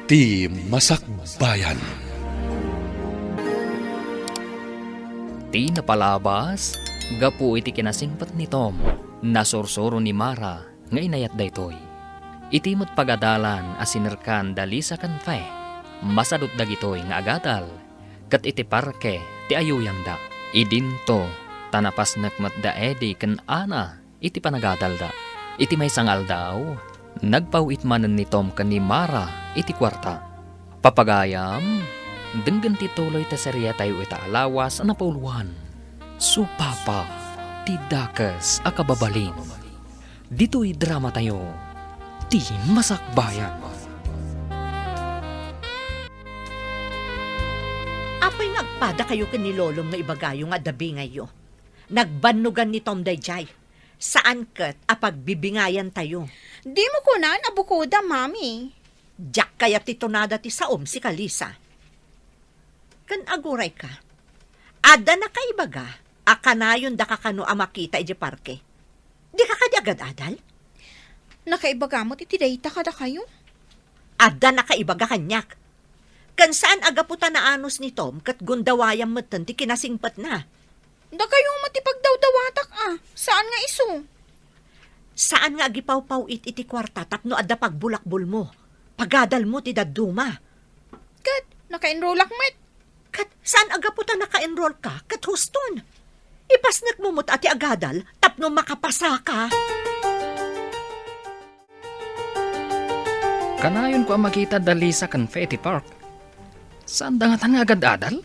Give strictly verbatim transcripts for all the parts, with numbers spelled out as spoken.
Ti Masakbayan. Ti napalabas, gapu iti kinasingpet ni Tom, nasursuro ni Mara nga inayat daytoy. Iti met pagadalan a sinerkan da Lisa ken Fe, masadut dagitoy nga agadal, ket iti parke ti ayuyanda. Idinto, ta napasnek met da Eddie ken Ana iti panagadalda. Iti maysa nga aldaw, nagpaw-it manen ni Tom ken ni Mara iti kuarta. Papagayam, denggen ti tuloy ti seriatayo ita a lawas a napauluan. Supapa ti dakes a kababalin. Ditoy dramatayo, Ti Masakbayan. Apay nga agpadakayo ken ni Lolom nga ibagayo nga adda bingayyo? Nagbannogan ni Tom daydiay. Saan ket a pagbibingayantayo. Dimo kunan a bukodam, Mami. Diak kayat ti tunada ti saom, sika Lisa. Ken agurayka, adda nakaibaga a kanayondaka kano a makita idiay parke. Dika kadi agad-adal? Nakaibaga met iti dayta kadakayo. Adda nakaibaga kaniak. Ken saan a gapu ta naanus ni Tom ket gundawayam metten ti kinasingpetna. Dakayo met ti pagdawdawatak a, saan nga isu. Saan nga agipawpaw-it iti kuarta tapno adda pagbulakbolmo, pagadalmo ti dadduma. Ket naka-enrollak met. Ket saan a gapu ta naka-enrollka ket huston. Ipasnekmo met a ti agadal tapno makapasaka. Kanayonko a makita da Lisa ken Fe iti park. Saanda ngatan nga agad-adal?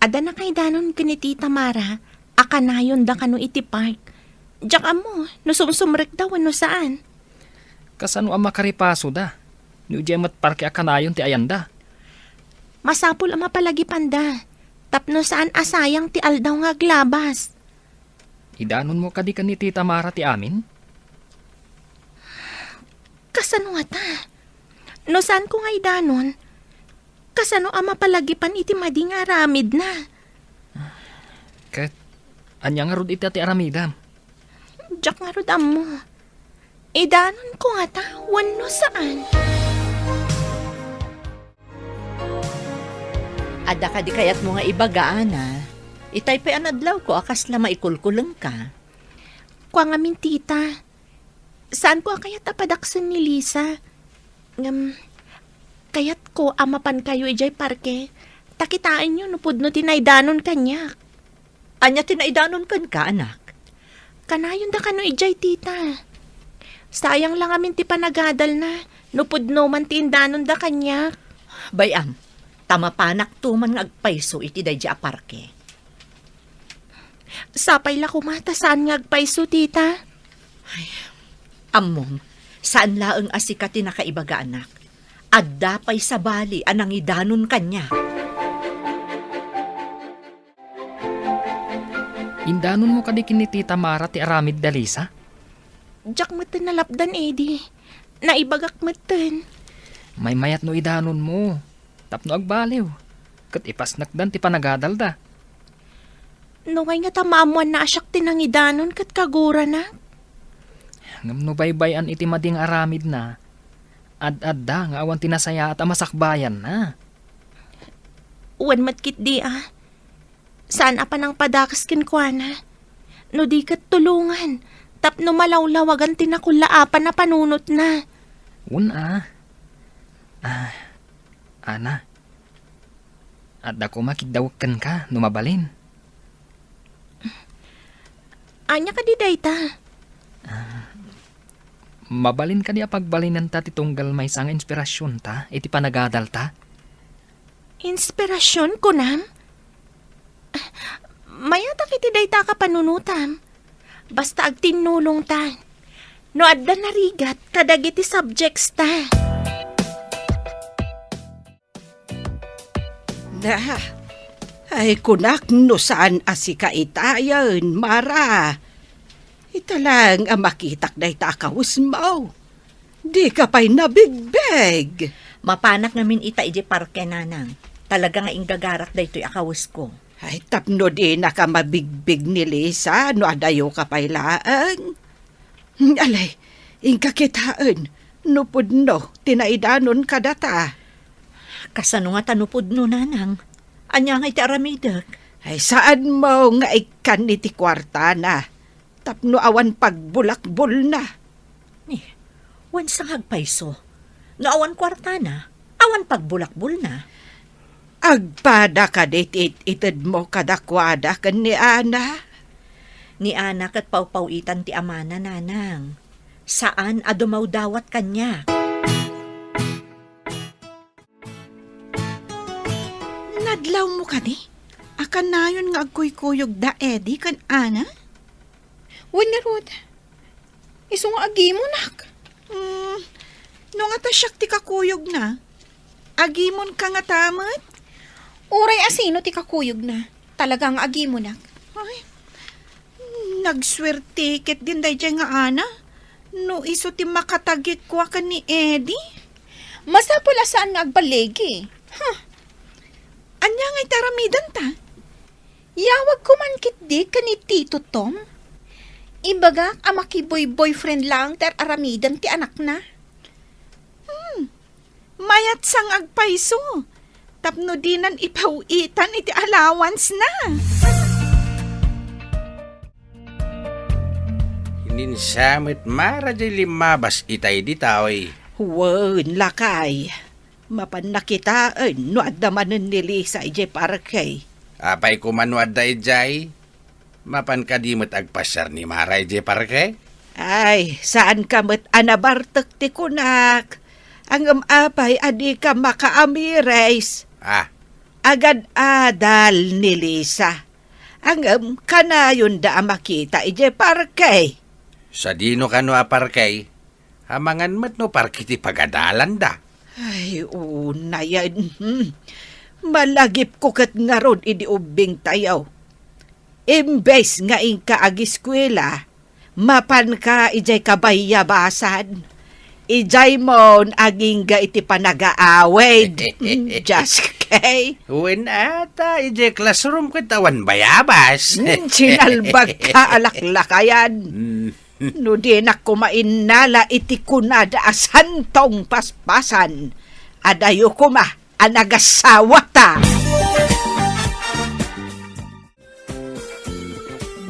Adda nakaidanon ken ni Tita Mara a kanayonda kano iti park. Diak ammo no sumsumrekda wenno saan. Kasano a makaripasoda no idiay met parke a kanayon ti ayanda? Masapul a mapalagipanda tapno saan a sayang ti aldaw nga aglabas. Idanonmo kadi ken ni Tita Mara ti amin? Kasano ngata? No saanko nga idanon, kasano a mapalagipan iti madi nga aramidna? Ket ania ngarud ita ti aramidam? Diak ngarud ammo. Idanonko ngata wenno saan? Adda kadi kayatmo nga ibaga, Ana? Itay pay a nadlawko a kasla maikulkulengka. Kua ngamin, tita. Saanko a kayat a padaksen ni Lisa. Ngem, kayatko a mapankayo idiay parke, ta kitaenyo no pudno ti naidanon kaniak. Ania ti naidanon kenka, anak? Kanayonda kano idiay, tita. Sayang la ngamin ti panagadalna, no pudno man ti indanonda kaniak. Bay-am, ta mapanakto man nga agpayso iti daydiay a parke. Sapay la koma ta saan nga agpayso, tita. Ay, ammom, saan laeng a sika ti nakaibaga, anak. Adda pay sabali a nangidanon kaniak. Indanonmo kadi ken ni Tita Mara ti aramid da Lisa? Diak metten nalapdan, Eddie. Naibagak metten. Maymayat no idanonmo, tapno agbaliw, ket ipasnekdan ti panagadalda. Nungay ngata maammoanna a siak ti nangidanon ket kaguranak? Ngem no baybay-an iti madi nga aramidna, ad-adda nga awan ti nasayaat a masakbayanna. Wen met ketdi a, saan a panangpadakes kenkuana. No di ket tulongan, tapno malawlawagan ti nakullaapan a panunotna. Wen a. Ah, Ana, adda koma kiddawek kenka no mabalin. Ania kadi dayta? Ah, mabalin kadi a pagbalinenta ti tunggal maysa nga inspirasionta iti panagadalta? Inspirasion, kunam? Mayatak iti dayta a kapanunotam. Basta agtinnulongta. No adda narigat kadagiti subjects ta. Da, ay kunak no saan a sika itayen, Mara. Ita laeng a makitak dayta a kawesmo. Dika pay nabigbig. Mapanak ngamin ita idiay parke, nanang. Talaga nga inggagarak daytoy a kawesko. Ay, tapno dinaka mabigbig ni Lisa no adayoka pay laeng. Alay, inka kitaen. no pudno ti naidanon kadata. Kasano nga ta no pudno, nanang? Ania nga iti aramidek? Ay, saanmo nga ikkan iti kuartana tapno awan pagbulakbolna. Ni, wen sa nga agpayso, no awan kuartana, awan pagbulakbolna. Agpada kadi ti it-itedmo kadakuada ken ni Ana? Ni Ana ket pawpaw-itan ti amana, nanang. Saan a dumawdawat kaniak. Nadlawmo kadi a kanayon nga agkuykuyogda Eddie ken Ana? Wen ngarud, isu nga agimonak. Hmm, no nga ta siak ti kakuyogna, agimonka ngata met? Uray a sino ti kakuyogna, talaga nga agimonak. Ay, nagsuerte ketdin daydiay nga Ana. No isu ti makatagikua ken ni Eddie? Masapul a saan nga agballigi. Huh. Ania nga iti aramidenta? Yawagko man ketdi ken ni Tito Tom. Ibagak a makiboy-boyfriend laeng ti ar-aramiden ti anakna. Hmm. Mayat sa nga agpayso tapno dinan ipaw-itan iti allowance-na. Ninsa met mara diay limmabas itay ditoy. Wen, lakay. Mapanna kitaen no adda manen ni Lisa idiay parke. Apay koma no adda idiay? Mapan kadi met agpasiar ni Mara idiay parke? Ay, saanka met a nabartek ti kunak. Ngem apay a dika makaamires? Ah. Agad-adal ni Lisa. Ngem kanayonda a makita idiay parke. Sadino kano a parke? Amangan met no parke ti pagadalanda. Ay, unayen. Hmm. Malagipko ket ngarud idi ubbingtayo. Imbes nga inka agiskuela, mapanka idiay kabayabasan. Idiay mon agingga iti panagaawid. Hmm, just kay. Wen ata, idiay classroom ket awan bayabas. Hmm, sinalbagka a laklakayan. Hmm. No dinak koma innala iti kunada a santong paspasan, adayo koma a nagasawata.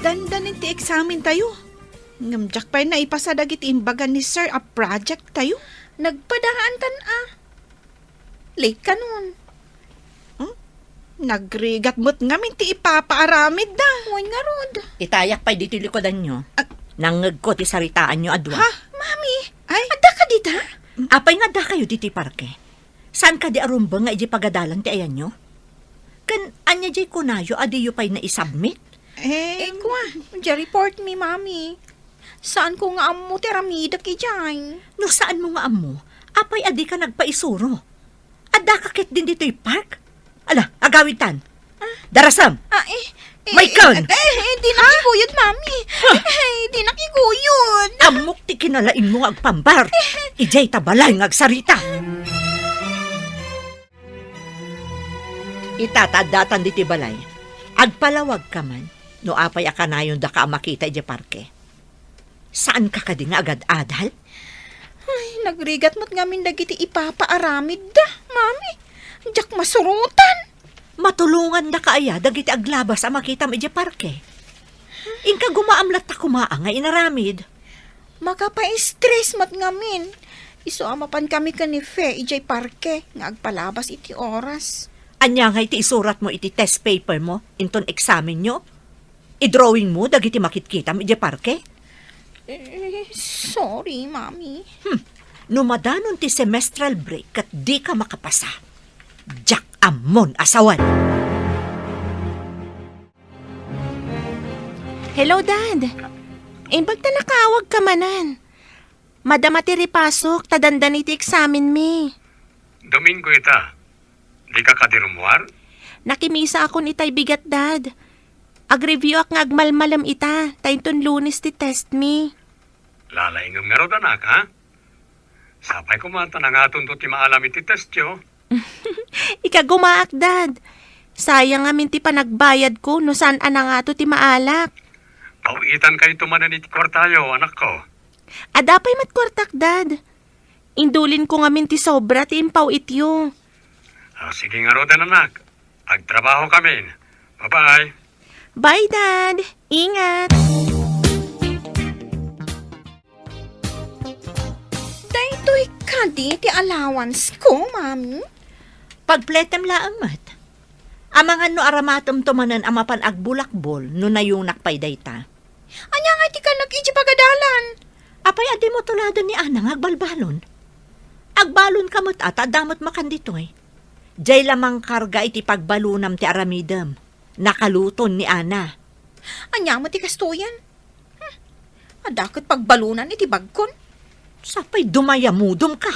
Dandanin ti eksamen tayo. Ngem diak pay naipasa dagiti imbaga ni Sir a project tayo. Nagpadaantan a. Late kanon. Hmm? Nagrigat met ngamin ti ipapaaramidda. Wen ngarud. Itayak pay ditoy likudanyo. Ag- Nangngegko ti saritaanyo a dua. Ha? Mami, ay, adda ka dita? Apay nga adda kayo ditoy parke? Saan kadi a rumbeng nga idiay pagadalan ti ayanyo? Ken ania diay kunayo a diyo pay naisubmit? Eh, eh, kua, diay report mi, Mami. Saanko nga ammo ti aramidek idiay. No saanmo nga ammo, apay a dika nagpaisuro? Addaka ketdin ditoy park? Ala, agawidtan. Ah. Darasem! Ah, eh, eh, Maikkan! Eh, eh, dinak iguyod, Mami. Ah. Eh, dinak iguyod. Ammok ti kinalaingmo nga agpambar. Eh. Idiay ta balay nga agsarita. Ita ta addatan ditoy balay. Agpalawagka man, no apay a kanayondaka a makita idiay parke. Saanka kadi nga agad-adal? Ay, nagrigat met ngamin dagiti ipapaaramidda, Mami. Diak masurotan. Matulongandaka aya dagiti aglabas a makitam idiay parke? Inka gumaam latta koma nga inaramid. Makapaistres met ngamin. Isu a mapankami ken ni Fe idiay parke nga agpalabas iti oras. Ania ngay ti isuratmo iti test papermo inton eksamenyo? Idrawingmo dagiti makitkitam idiay parke? Eh, sorry, Mami. Hmm. No madanon ti semestral break ket dika makapasa, diak ammon a sawen. Hello, Dad. Imbag ta nakaawagka manen. Madama ti ripasok ta dandani ti eksamenmi. Domingo ita. Dika kadi rummuar? Nakimisaakon itay bigat, Dad. Agreviewak nga agmalmalem ita, ta inton Lunes ti testmi. Lalaingem ngarud, anak, ha? Sapay koma ta nangatonto ti maalam iti testyo. Ikagumaak, Dad. Sayang ngamin ti panagbayadko no saan a nangato ti maalak. Paw-itankayto manen iti kuartayo, anakko. Adda pay met kuartak, Dad. Indulinko ngamin ti sobra ti impaw-ityo. Ah, sige ngaruden, anak. Agtrabahokami. Bye-bye. Bye, Dad. Ingat. Daytoy kadi ti allowance ko, Mami? Pagpletem laeng met. Amangan no aramatemto manen a mapan agbulakbol no nayunak pay dayta. Ania ngay ti kannak iti pagadalan? Apay a dimo tuladen ni Ana nga agbalbalon? Agbalonka met a ta adda met makan ditoy. Diay la mangkarga iti pagbalonam ti aramidem. Nakaluton ni Ana. Ania met ti kastoyen? Hmm. Adda ket pagbalonan iti bagkon. Sapay dumayamudom ka.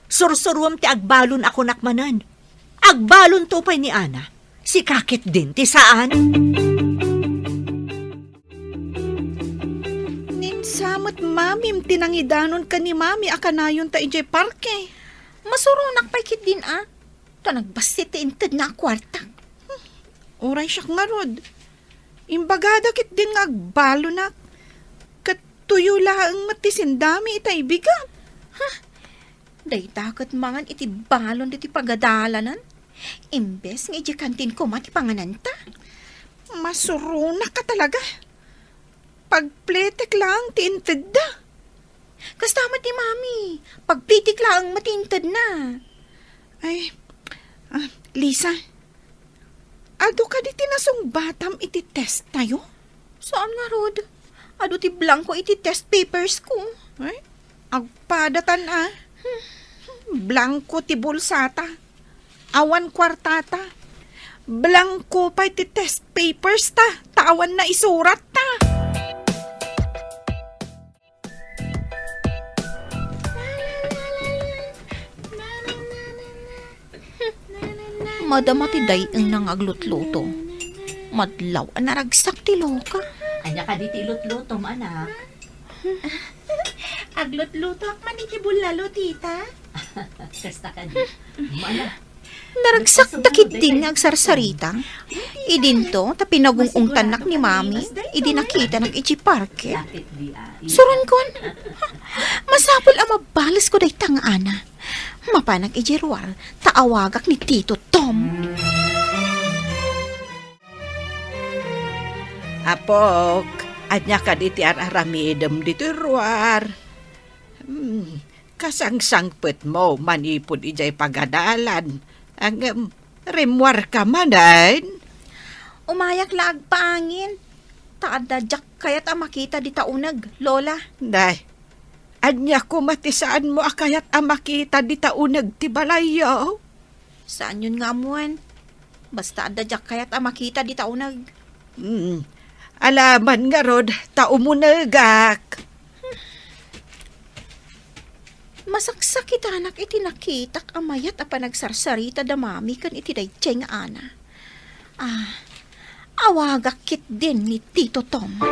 Sursuruem ti agbalon a kunak manen. Agbalonto pay ni Ana. Sika ketdin ti saan. Ni Ana met, Mamim, ti nangidanon ken ni Mami a kanayonta idiay parke. Masuronak pay ketdin a. Ta nagbassit ti intedna a kuarta. Uray siak ngarud. Imbagada ketdin nga agbalonak. Ket tuyo laeng met ti sendami ita ibigat. Ha? Dayta ket mangan iti balon ditoy pagadalanan. Imbes nga idiay kantin koma ti pangananta. Masuronak ka talaga. Pagpletek laeng ti intedda. Kasta met ni Mami, pagpletek laeng met ti intedna. Ay, ah, Lisa, adu kadi ti nasungbatam iti testtayo? Saan ngarud. Adu ti blanko iti test papers ko. Ay, agpadatan a. Blanko ti bulsata. Awan kuartata. Blanko pay ti test papers ta, ta awan naisuratta. Madama ti day-engna nga aglutluto. Madlaw a naragsak ti loka. Ania kadi ti ilutlutom, anak? Aglutlutoak man iti bulalo, tita. Kasta kadi. Mana? Naragsak da ketdin nga agsarsarita. Idinto, ta pinagung-ungtannak ni Mami, idi nakitanak iti parke. Suronkon, masapul a mabalesko dayta nga Ana. Mapanak iti ruar, ta awagak ni Tito Tom. Apok, ania kadi ti ar-aramidem ditoy ruar? Hmm, kasangsangpetmo manipud idiay pagadalan. Ngem, rimmuarka manen? Umayak la agpaangin, ta adda diak kayat a makita dita uneg, Lola. Nay, ania koma ti saanmo a kayat a makita dita uneg ti balayyo? Saanyon nga ammoen. Basta adda diak kayat a makita dita uneg. Hmm. Alaman ngarud, ta umunegak. Masaksakitanak iti nakitak a mayat a panagsarsarita da Mami ken iti daydiay nga Ana. Ah, awagak ketdin ni Tito Tom.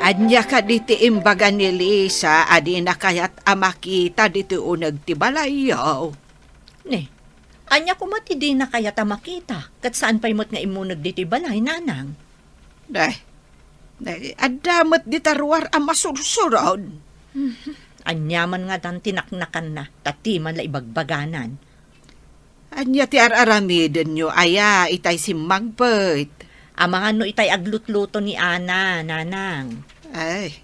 Ania kadi ti imbaga ni Lisa a dina kayat a makita ditoy uneg ti balayyo? Ne, ania koma ti dina kayat a makita? Ket saan pay met nga immuneg ditoy balay, nanang? Day, day, adda met dita ruar a masursurod. Ania man ngatan ti naknakanna, ta ti man la ibagbaganan. Ania ti ar-aramidenyo aya itay simmangpet? Amangan no itay aglutluto ni Ana, nanang. Ay,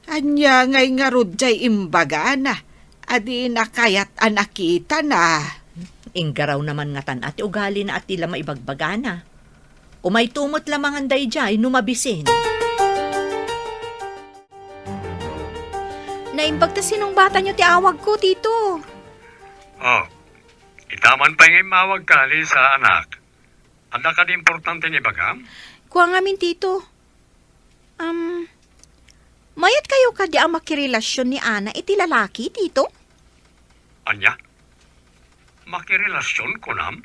ania ngay ngarud jay imbagana a dina kayat a nakitana? Inggarawna man ngatan a ti ugalina a ti la maibagbagana. Umayto met la mangan daydiay no mabisin. Naimbag ta sinungbatanyo ti awagko, Tito. Oh, ita man pay nga immawagka, Lisa, anak. Adda kadi importante nga ibagam? Kua ngamin, Tito. Am, mayat kayo kadi a makirelasion ni Ana iti lalaki, Tito? Ania? Makirelasion, kunam?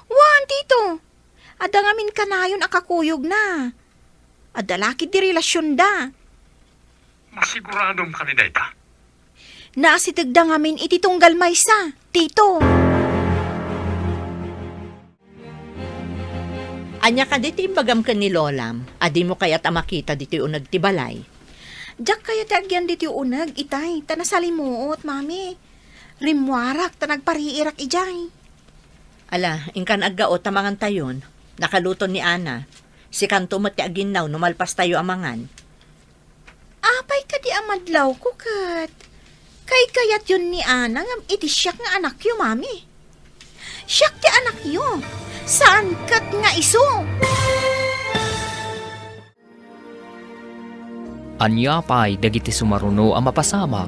Wen, Tito. Adda ngamin kanayon a kakuyogna. Adda la ketdi relasionda. Masiguradom kadi dayta? Naasitegda ngamin iti tunggal maysa, Tito. Ania kadi ti imbagam ken ni Lolam a dimo kayat a makita ditoy uneg ti balay? Diak kayat ti agyan ditoy uneg, itay, ta nasalimuot, Mami. Rimmuarak ta nagpariirak idiay. Ala, inkan aggaot ta mangantayon. Nakaluton ni Ana. Sikanto met ti aginnaw no malpastayo a mangan. Apay kadi a madlawko ket? Kaykayatyon ni Ana ngem iti siak nga anakyo, Mami. Siak ti anakyo, saan ket nga isu. Ania pay dagiti sumaruno a mapasamak?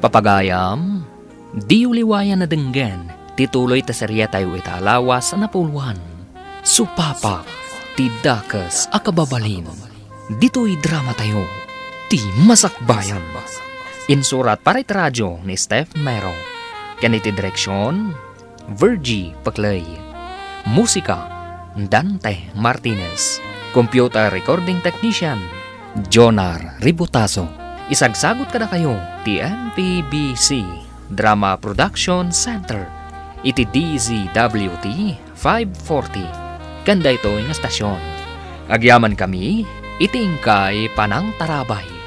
Papagayam, diyo liwayan a denggen ti tuloy ta seriatayo ita a lawas a napuluan. Supapak ti dakes a kababalin. Ditoy dramatayo, ti Masakbayan. Insurat para iti radio ni Steph Mero. Ken iti direksyon, Virgie Paclay. Musika, Dante Martinez. Computer recording technician, Jonar Ributaso. Isagsagut kadakayo ti M P B C Drama Production Center iti D Z W T five forty. Ken daytoy nga stasyon, agyamankami iti inkay panangtarabay.